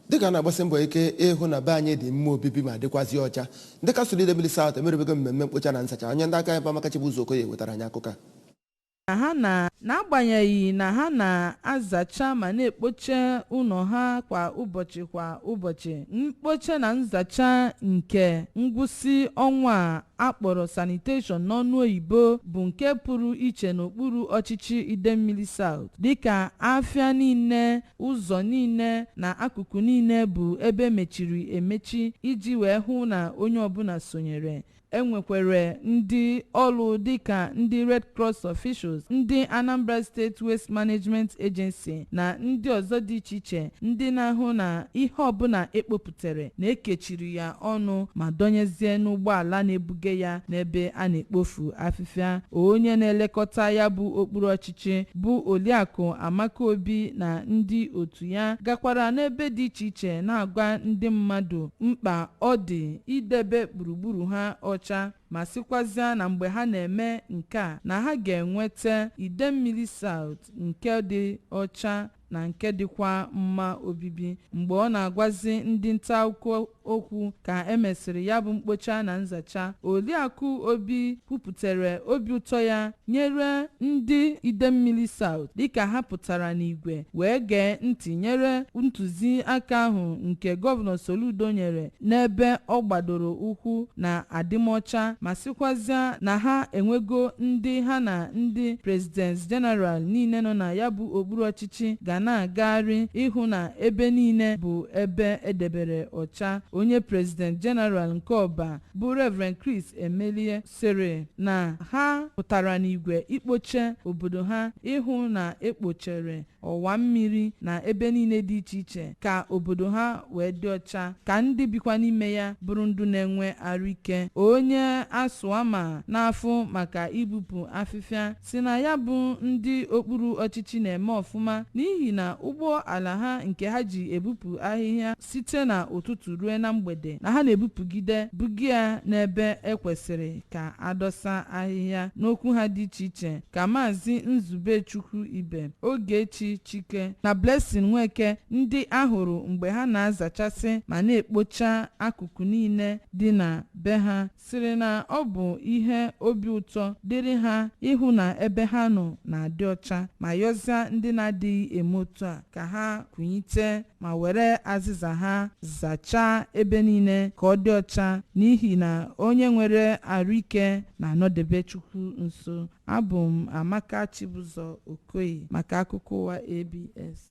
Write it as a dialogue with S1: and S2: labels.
S1: Dịka a na-agbasi mbọ ike ịhụ na be anyị dị mma obibi ma dịkwazị ọcha, ndị kansụl Idemili South emerubego mmemme mkpocha na nsacha. Onye ndị aka ebe Amaka Chibuzo Okoye wetara anyị akụkọ a.
S2: Na ha na n'agbanyeghị na ha na-azacha ma na-ekpocha ụlọ ha kwa ụbọchị kwa ụbọchị, mkpocha na nzacha nke ngwụsị ọnwa a akpọrọ sanitation n'ọnụ oyibo bụ nke pụrụ iche n'okpuru ọchịchị Idemmili South, dịka afịa niile, ụzọ niile na akụkụ niile bụ ebe mechiri emechi iji wee hụ na onye ọbụla sonyere. Enwekwere ndị ọrụ dịka ndị Red Cross officials, ndị Anambra State Waste Management Agency na ndị ọzọ dị iche iche, ndị na-ahụ na ihe ọbụla ekpopụtere na ekechiri ya ọnụ ma dọnyezie n'ụgbọala na-ebuga ya n'ebe a na-ekpofu afịfịa. Onye na-elekọta ya bụ okpuru ọchịchị, bụ Oliakụ Amaka Obi, na ndị otu ya gakwara n'ebe dị iche iche na-agwa ndị mmadụ mkpa ọ dị idebe gburugburu ha ọcha, ma sịkwazịa na mgbe ha na-eme nke a na ha ga-enweta Idemmili South nke dị ọcha na nke dịkwa mma obibi. Mgbe ọ na-agwazi ndị nta akụkọ okwu ka emesịrị ya bụ mkpocha na nzacha, Oliakụ Obi kwupụtara obi ụtọ ya nyere ndị Idemmili South dịka ha pụtara n'igwe wee gee ntị nyere ntụziaka ahụ nke Gọvanọ Soludo nyere n'ebe ọ gbadoro ụkwụ na adịmọcha, ma sịkwazịa na ha enwego ndị ha na ndị presidents general niile nọ na ya bụ okpuru ọchịchị ga na-agagharị ịhụ na ebe niile bụ ebe edebere ọcha. Onye president general nke Ọba, bụ Reverend Chris Emelie, sịrị na ha pụtara n'igwe ikpoche obodo ha, ịhụ na ekpochere ọwa mmiri na ebe niile dị iche iche ka obodo ha wee dị ọcha, ka ndị bikwa n'ime ya bụrụ ndụ na-enwe arụike. Onye asụama na-afụ maka ibupụ afịfịa si na ya bụ ndị okpuru ọchịchị na-eme ọfụma n'ihi na ụgbọ ala ha nke ha ji ebupụ ahịhịa site na ụtụtụ ruo na mgbede, na ha na-ebupụgide buga ya n'ebe ekwesịrị ka adọsa ahịhịa. N'okwu ha dị iche iche, ka Maazị Nzubechukwu Ibe, Ogechi Chike na Blessing Nweke, ndị ahụrụ mgbe ha na-azachasị ma na-ekpocha akụkụ niile dị na be ha, sịrị na ọ bụ ihe obi ụtọ dịrị ha ịhụ na ebe ha nọ na-adị ọcha, ma yọzịa ndị na-adịghị eme otu a ka ha kwụnyite ma were azịza ha zachaa ebe niile ka ọ dị ọcha, n'ihi na onye nwere arụike na-anọdebe Chukwu nso. Abụ m Amaka Chibụzọ Okoye maka akụkọ ụwa ABS.